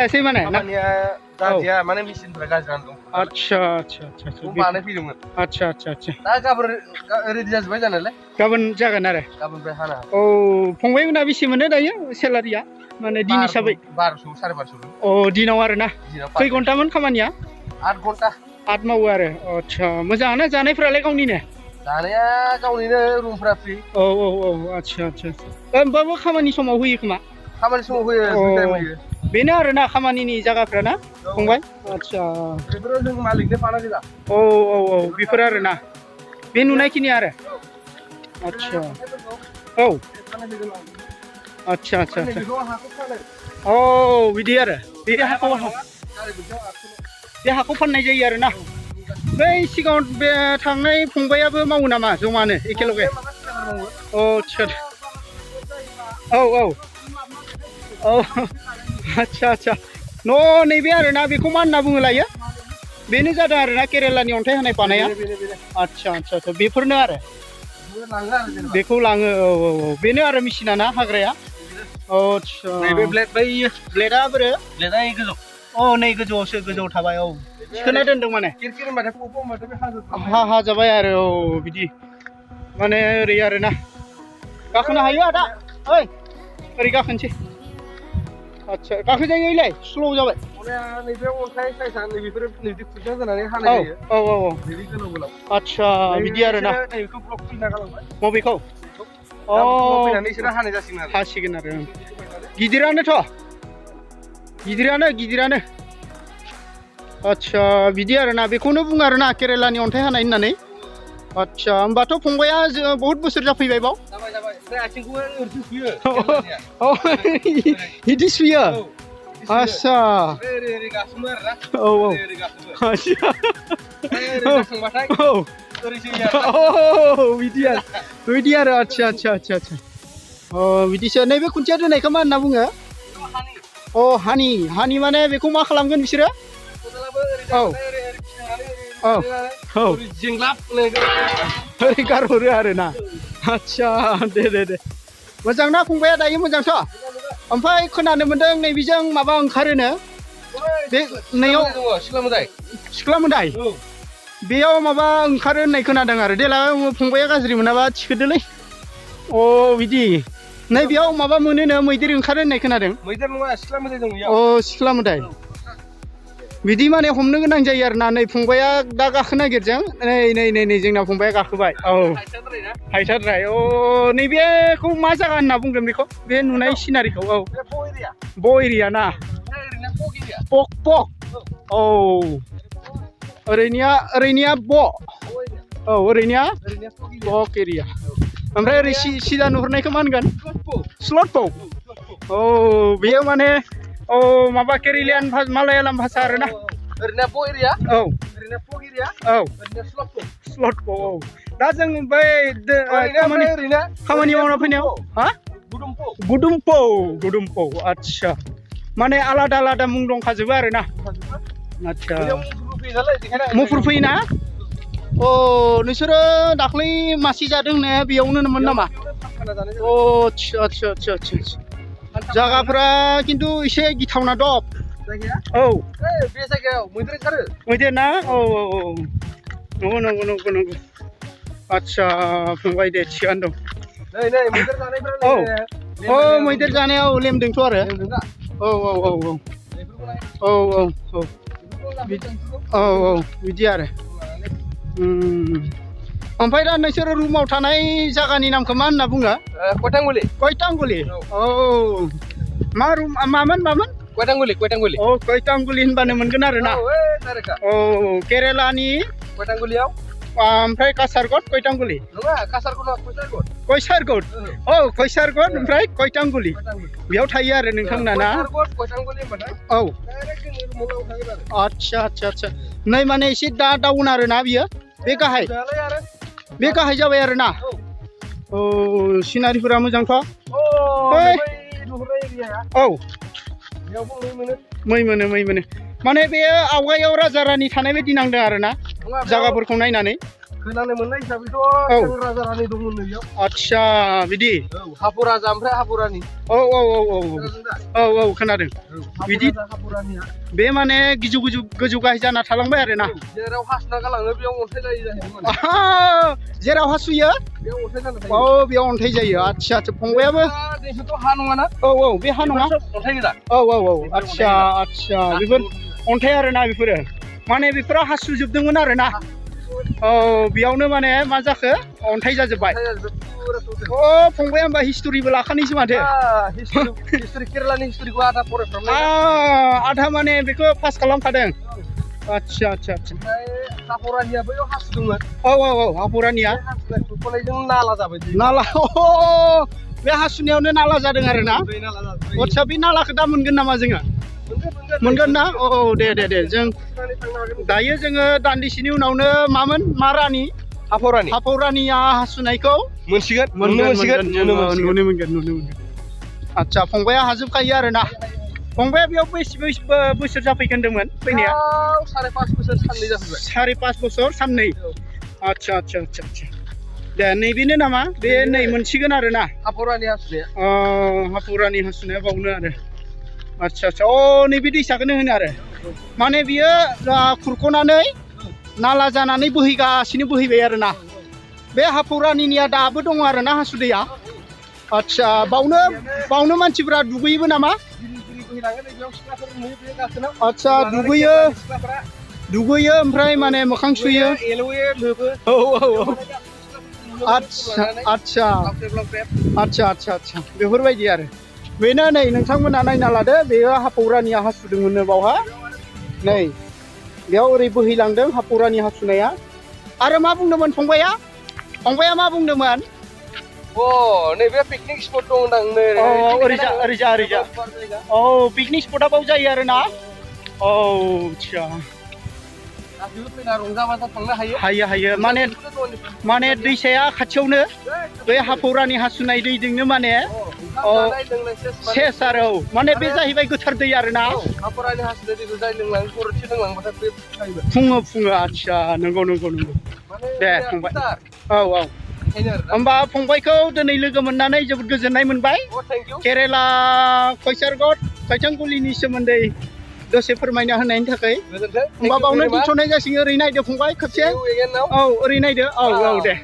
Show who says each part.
Speaker 1: जायासै माने
Speaker 2: खामानिया जादिया माने मेसिनफोरा गाज्रि जानानै दं
Speaker 1: आच्छा
Speaker 2: बानायफैदोंमोन
Speaker 1: आच्छा दा
Speaker 2: गाबोन रेडि जाजोब्बाय जानायालाय
Speaker 1: गाबोन जागोन आरो
Speaker 2: गाबोननिफ्राय हाना
Speaker 1: औ फंबायमोना बेसे मोनो दायो सेलारिया माने दिन हिसाबै
Speaker 2: 1200 1250
Speaker 1: अ दिनाव आरो ना खै घन्टामोन खामानिया
Speaker 2: 8 घन्टा
Speaker 1: 8 मावो आरो आच्छा मोजाङानो जानायफ्रालाय गावनिनो
Speaker 2: जानाया गावनिनो रुमफ्रा फ्रि
Speaker 1: औ आच्छा होमबाबो खामानि समाव होयो खोमा
Speaker 2: खामानि समाव होयो दुइ टाइम होयो
Speaker 1: बेनो आरो ना खामानिनि जायगाफ्रा ना फंबाय आच्छा
Speaker 2: बेफोरो जों मालिकनो फाना गोजा
Speaker 1: औ बेफोर आरो ना बे नुनायखिनि आरो आच्छा औ आच्छा औ बिदि आरो बे हाखौ फाननाय जायो आरो ना बै सिगाङाव बे थांनाय फंबायाबो मावो नामा जमानो एखेलगे औ आच्छा न' नैबे आरो ना बेखौ मा होनना बुङो लायो बेनो जादों आरो ना केरेलानि अन्थाइ हानाय बानाया आच्छा बेफोरनो आरो बेखौ लाङो औ बेनो आरो मेसिना ना हाग्राया आच्छा
Speaker 2: नैबे
Speaker 1: ब्लेडआ बोरो
Speaker 2: ब्लेडआ गोजौ
Speaker 1: नै गोजौआव थाबाय औ थिखोना दोनदों माने हा जाबाय आरो औ बिदि माने ओरै आरो ना गाखोनो हायो आदा ओइ ओरै गाखोनोसै आच्छा गाखोजायोलाय स्ल' जाबाय
Speaker 2: नैबे अन्थाइ साइजआ नैबेफोर नैबे खुन्थिया होनानै हानाय जायो नैबे गोलाव
Speaker 1: आच्छा बिदि आरो ना
Speaker 2: नैबेखौ ब्लक खुलिना गालांबाय
Speaker 1: बबेखौ
Speaker 2: फैनानै बिसोरो हानाय जासिगोन आरो
Speaker 1: हासिगोन आरो गिदिरानो आच्छा बिदि आरो ना बेखौनो बुङो आरो ना केरेलानि अन्थाइ हानाय होननानै आच्छा होमबाथ' फंबाया बहुत बोसोर जाफैबाय बाव बिदि सुयो आच्छा बिदि आरो आच्छा बिदिसो नैबे खुन्थिया दोननायखौ मा होनना बुङो हानि माने बेखौ मा खालामगोन बिसोरो ओरै गारहरो आरो ना आच्छा दे मोजां ना फंबाया दायो मोजांथ' ओमफ्राय खोनानो मोन्दों नैबेजों माबा ओंखारोनो बे नैयाव सिख्ला मोदाय बेयाव माबा ओंखारो होननाय खोनादों आरो देला फंबाया गाज्रि मोनाबा थिखोदोलै बिदि नै बेयाव माबा मोनोनो मैदेर ओंखारो होननाय खोनादों
Speaker 2: मैदेर नङा सिख्ला मोदाय दं
Speaker 1: सिख्ला मोदाय बिदि माने हमनो गोनां जायो आरो ना नै फंबाया दा गाखोनो नागिरदों नै जोंना फंबाया गाखोबाय हायथाद्राय नैबेखौ मा जायगा होनना बुंगोन बेखौ बे नुनाय सिनारिखौ ब एरिया ना पक ओरैनिया ब ओरैनिया पक एरिया ओमफ्राय ओरै सिदा नुहुरनायखौ मा होनगोन स्लट बेयो माने माबा केरेलियान मालायालाम भाषा आरो ना
Speaker 2: ओरैनो ब एरिया ओरैनो पक एरिया ओरैनो स्लट
Speaker 1: दा जों बै खामानि मावना फैनायाव गुदुमपौ आच्छा माने आलादा मुं दंखाजोबो आरो ना आच्छा मुफुर फैयोना नोंसोरो दाख्लै मासि जादों ने बेयावनोमोन नामा आच्छा जायगाफ्रा खिन्थु एसे गिथावना दब
Speaker 2: बे जायगायाव मैदेर ओंखारो
Speaker 1: मैदेर ना नंगौ आच्छा फंबाय दे थिगानो दं मैदेर जानायाव लेमदोंथ' आरो बिदि आरो ओमफ्राय दा नोंसोरो रुमाव थानाय जायगानि नामखौ मा होनना बुङो कयटांगुलि मा रुम मामोन कयटांगुलि कयटांगुलि होनबानो मोनगोन आरो ना केरेलानि
Speaker 2: कयटांगुलियाव
Speaker 1: ओमफ्राय कासारगड कयटांगुलि कयसारगड ओमफ्राय कयटांगुलि बेयाव थायो आरो नोंथांमोना ना आच्छा नै माने एसे डाउन आरो ना बियो बे गाहाय जाबाय आरो ना सिनारिफोरा मोजांथ' मै मोनो माने बे आवगायाव राजा रानि थानाय बायदि नांदों आरो ना जायगाफोरखौ नायनानै
Speaker 2: खोनानो मोननाय हिसाबैथ'
Speaker 1: औ
Speaker 2: राजा रानि दंमोन नैयाव
Speaker 1: आदसा बिदि
Speaker 2: औ हाफु राजा ओमफ्राय हाफु रानि
Speaker 1: औ औ औ औ औ औ खोनादों
Speaker 2: बिदि हाफु रानिया
Speaker 1: बे माने गोजौ गाहाय जाना थालांबाय आरो ना
Speaker 2: जेराव हासुना गालाङो बेयाव अन्थाइ जायो जाहैदोंमोन
Speaker 1: जेराव हासुयो
Speaker 2: बेयाव अन्थाइ जाना थायो
Speaker 1: औ बेयाव अन्थाइ जायो आदसा आदसा फंबायाबो
Speaker 2: दैखौथ' हा नङाना
Speaker 1: औ औ बे हा नङा
Speaker 2: अन्थाइ गोजा
Speaker 1: औ औ औ आदसा आदसा बेफोर अन्थाइ आरोना बेफोरो माने बेफोराव हासुजोबदोंमोन आरोना औ बेयावनो माने मा जाखो अन्थाइ जाजोब्बाय अ फंबाया होमबा हिस्ट'रिबो लाखानोसै माथो
Speaker 2: हिस्ट'रि केरेलानि हिस्ट'रिखौ आधा फरायफ्रामनाय
Speaker 1: आधा माने बेखौ पास खालामखादों आदसा आदसा आदसा
Speaker 2: ओमफ्राय हाफरानिया बैयाव हासुदोंमोन
Speaker 1: औ औ औ हाफरानिया
Speaker 2: खुरख'नायजों नाला जाबाय
Speaker 1: नाला बे हासुनायावनो नाला जादों आरोना आदसा बे नालाखौ दा मोनगोन नामा जोङो मोनगोन ना औ औ दे दे दे जों दायो जोङो दान्दिसेनि उनावनो मामोन मा रानि हाफरानिया हासुनायखौ मोनसिगोन नुनो मोनगोन आदसा फंबाया हाजोबखायो आरोना फंबाया बेयाव बेसे बोसोर जाफैखो होनदोंमोन फैनाया
Speaker 2: 5.5 बोसोर साननै जाफैबाय
Speaker 1: 5.5 बोसोर साननै आदसा आदसा आदसा आदसा दे नैबेनो नामा बे नै मोनसिगोन आरोना
Speaker 2: हाफरानि हासुनाया
Speaker 1: हाफरानि हासुनाया बावनो आरो आदसा आदसा नैबे दैसाखौनो होनो आरो माने बियो खुरख'नानै नाला जानानै बोहैगासिनो बोहैबाय आरोना बे हाफरानिनिया दाबो दङ आरोना हासुदैया आदसा बावनो मानसिफ्रा दुगैयोबो नामा आदसा दुगैयो ओमफ्राय माने मोखां सुयो औ औ औ आदसा आदसा आदसा आदसा आदसा बेफोरबायदि आरो बेनो नै नोंथांमोना नायना लादो बेयो हाफरानिया हासुदोंमोननो बावहा नै बेयाव ओरै बोहैलांदों हाफरानि हासुनाया आरो मा बुंदोंमोन फंबाया मा बुंदोंमोन
Speaker 2: नैबे पिकनिक स्पट दं होनदां नै
Speaker 1: ओरैजा औ पिकनिक स्पटआ बाव जायो आरोना औ आदसा
Speaker 2: फैना रंजा बाजा थांनो
Speaker 1: हायो माने दैसाया खाथियावनो बे हाफरानि हासुनाय दैजोंनो माने सेस आरो माने बे जाहैबाय गोथार दै आरोना
Speaker 2: हाफरानि हासुनाय दैखौ जाय लोंलाङो खर'थि लोंलांबाथाय बे
Speaker 1: फुङो आदसा नंगौ दे फंबाय औ औ होमबा फंबायखौ दिनै लोगो मोननानै जोबोद गोजोननाय मोनबाय केरेला खयचांगुलिनि सोमोन्दै दसे फोरमायना होनायनि थाखाय होमबा बावनो दोनथ'नाय जासिगोन ओरै नायदो फंबाय खेबसे औ ओरै नायदो औ दे